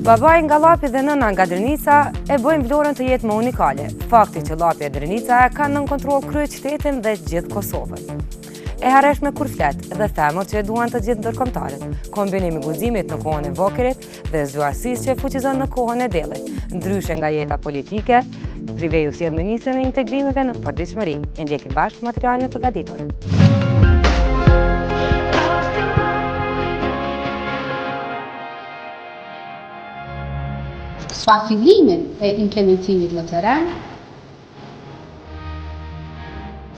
Babai nga Llapi dhe nëna nga Drenica e bëjnë Vlorën të jetë më unikale. Fakti që Llapi e Drenica e kanë nën kontroll kryeqytetin dhe gjithë Kosovën. E hareshme kur flet dhe femër që e duan të gjithë ndërkombëtarët. Kombinim i guximit në kohën e vokerit dhe zgjuarsisë që e fuqizon në kohën e dellit. Ndryshe nga jeta politike, Prive ju sjell ministren e integrimeve në përditshmëri. E ndjekim bashkë materialin e përgatitur. Pa fillimin e implementimit në terren,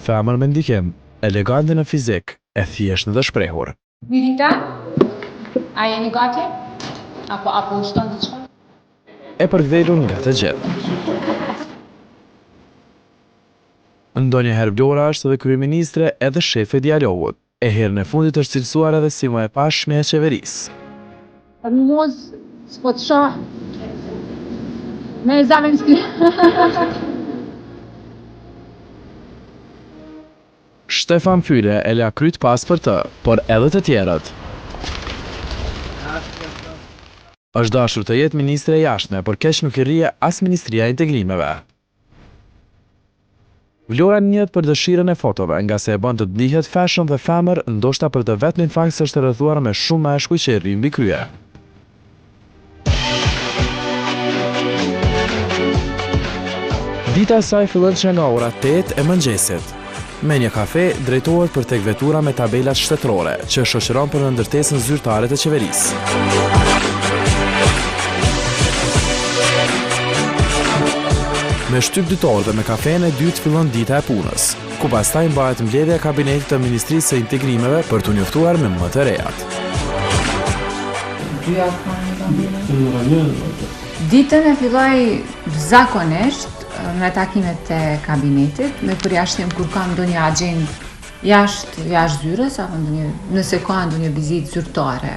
Femër me ndikim, elegante në fizik, e thjeshtë në të shprehur. Mirita, a jeni gati? Apo apo u shton diçka? E përkëdhelur nga të gjithë. Ndonjëherë Vlora është edhe kryeministre edhe shefe e dialogut, e herën e fundit është cilësuar edhe si më e pashmja e qeverisë. Mos s'po të shoh. Me Zavenski. Shtefan Fyle e la kryt pas për të, por edhe të tjerët. Është dashur të jetë ministre e Jashtme, por keq nuk i rrije as Ministria e Integrimeve. Vlora njihet për dëshirën e fotove, ngase e bën të ndihet fashion dhe femër, ndoshta për të vetmin fakt se është e rrethuar me shumë meshkuj që i rrinë mbi krye. Dita e saj fillon që nga ora 8 e mëngjesit. Me një kafe, drejtohet për tek vetura me tabelat shtetërore, që e shoqëron për në ndërtesën zyrtare të qeverisë. Me shtyp ditor dhe me kafenë e dytë fillon dita e punës, ku pastaj mbahet mbledhja e kabinetit të Ministrisë së Integrimeve për t'u njoftuar me më të rejat. Ditën e filloj zakonisht me takimet e kabinetit, me përjashtim kur kam ndonjë agjendë jashtë jashtë zyrës apo ndonjë nëse ka ndonjë vizitë zyrtare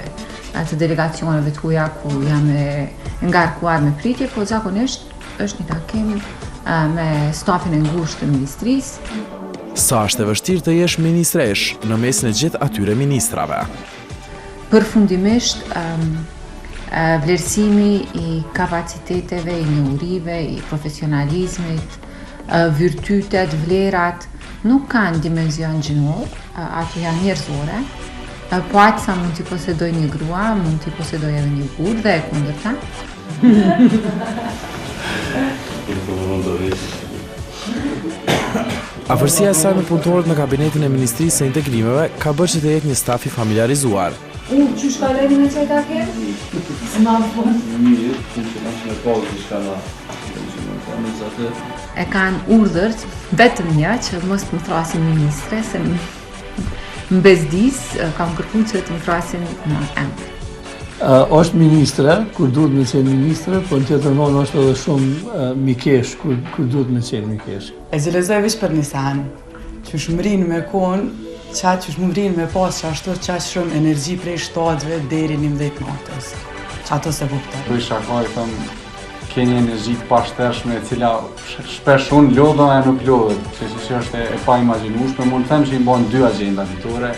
të delegacioneve të huaja ku jam e ngarkuar me pritje, po zakonisht është një takim me stafin e ngushtë të ministrisë. Sa është e vështirë të jesh ministreshë në mesin e gjithë atyre ministrave? Përfundimisht, vlerësimi i kapaciteteve, i njohurive, i profesionalizmit, virtytet, vlerat, nuk kanë dimenzion gjinor, ato janë njerëzore, po aq sa mund t'i posedojë një grua, mund t'i posedojë edhe një burrë dhe e kundërta. Afërsia e saj me punëtorët në kabinetin e Ministrisë së Integrimeve ka bërë që të jetë një staf i familjarizuar. U, qysh kaloni me qaj takim? S'ma fut. Mirë, punë që kam që me pasë diçka na. E kanë urdhër vetëm një që mos të më thrasin ministre, se më bezdis, kam kërku që të më thrasin në emër. Është ministre, kur duhet me qenë ministre, po në tjetër anë është edhe shumë mikesh, kur, kur duhet me qenë mikesh. E xhelozoj veç për një sen, qysh mrrin me kon, qa qysh mrrin me pas qashtu qaq shumë energji prej 7 deri 11 natës. Qato s'e kuptoj. Bëj shaka i them, ke një energji të pashtershme e cila shpesh unë lodhem e nuk lodhet, që, që, që është e, e paimagjinueshme, mund të them që i mban dy agjenda ditore,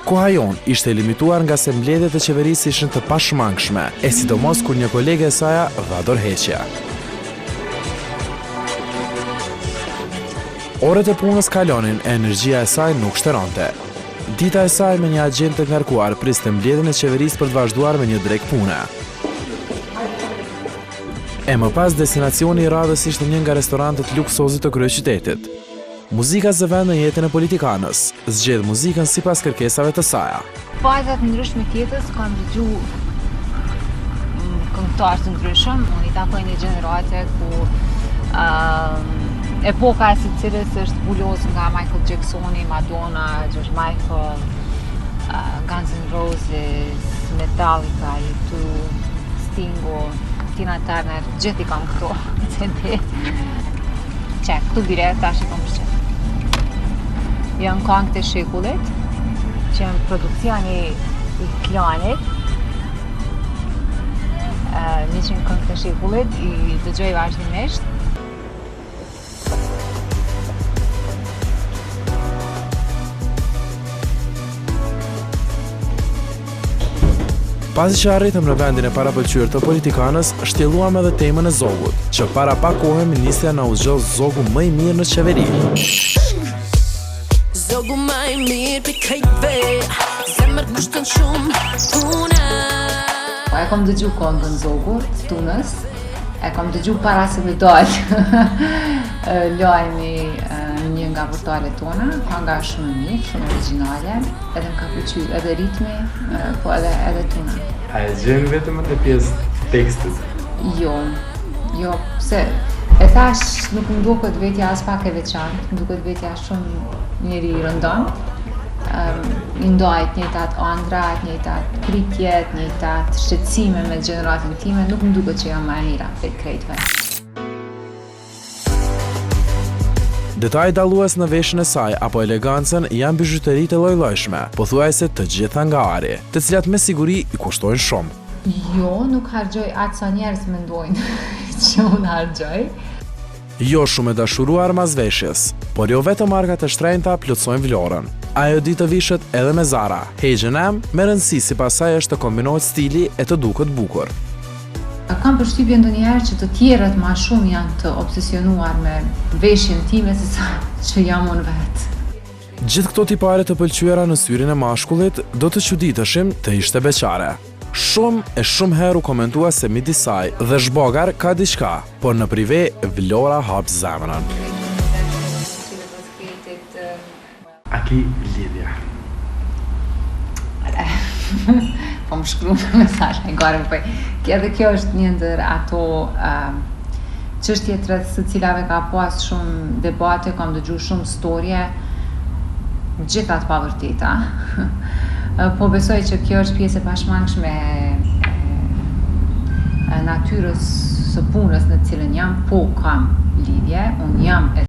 Koha jonë ishte e limituar ngase mbledhjet e qeverisë ishin të pashmangshme, e sidomos kur një kolege e saja dha dorëheqje. Orët e punës kalonin e energjia e saj nuk shteronte. Dita e saj me një agjendë të ngarkuar priste mbledhjen e qeverisë për të vazhduar me një drekë pune. E më pas destinacioni i radhës ishte një nga restorantet luksoze të kryeqytetit. Muzika zë vend në jetën e politikanës, zgjedh muzikën sipas kërkesave të saja. Faza të ndryshme të jetës kam dëgju mm, këngëtarë të ndryshëm, unë i takoj një gjenerate ku uh, epoka e së cilës është vulosur nga Michael Jacksoni, Madonna, George Michael, uh, Guns N' Roses, Metallica, U2, Stingu, Tina Turner, gjithë i kam këto CD. Qe, këtu bile, tash i kom shqip. Janë kangët e shekullit, që janë produkcioni i Klanit. 100 këngët e shekullit, i dëgjoj vazhdimisht. Pasi që arritëm në vendin e parapëlqyer të politikanës, shtjelluam edhe temën e Zogut, që para pak kohe ministrja na u zgjodh Zogu më i mirë në qeveri. Zogu ma i mirë prej krejtve Zemër kushton shumë puna Po e kom dëgju kongën Zogu të Tunës E kom dëgju para se me dalë lajmi në një nga portalet tona Kanga është shumë e mirë, shumë origjinale Edhe më ka pëlqy edhe ritmi, po edhe edhe tuna. A e gjen veten në atë pjesë të tekstit? Jo, jo, pse e thash nuk më duket vetja as pak e veçantë, më duket vetja shumë njeri i rëndomtë. Um, i ndaj të njëjtat andra, të njëjtat pritje, të njëjtat shqetësime me gjeneratën time, nuk më duket që jam ma e mira prej krejtve. Detaji dallues në veshjen e saj apo elegancën janë bizhuteritë e llojllojshme, pothuajse të gjitha nga ari, të cilat me siguri i kushtojnë shumë. Jo, nuk harxhoj aq sa njerëz mendojnë që unë harxhoj. Jo shumë e dashuruar mas veshjes, por jo vetëm markat e shtrenjta plotësojnë Vlorën. Ajo di të vishet edhe me Zara, H&M, me rëndësi sipas saj është të kombinohet stili e të duket bukur. Kam përshtypjen ndonjëherë që të tjerët ma shumë janë të obsesionuar me veshjen time se sa që jam unë vetë. Gjithë këto tipare të pëlqyera në syrin e mashkullit, do të çuditeshim të ishte beqare. Shumë e shumë herë u komentua se midis saj dhe Zhbogar ka diçka, por në prive Vlora hap zemrën. A ki lidhje? Po më shkru me mesazh, e gore po. Edhe kjo është një ndër ato çështjet rreth së cilave ka pas shumë debate, kam dëgju shumë storje, gjitha të pavërteta. Po besoj që kjo është pjesë e pashmangshme e natyrës së punës në të cilën jam, po kam lidhje, unë jam e.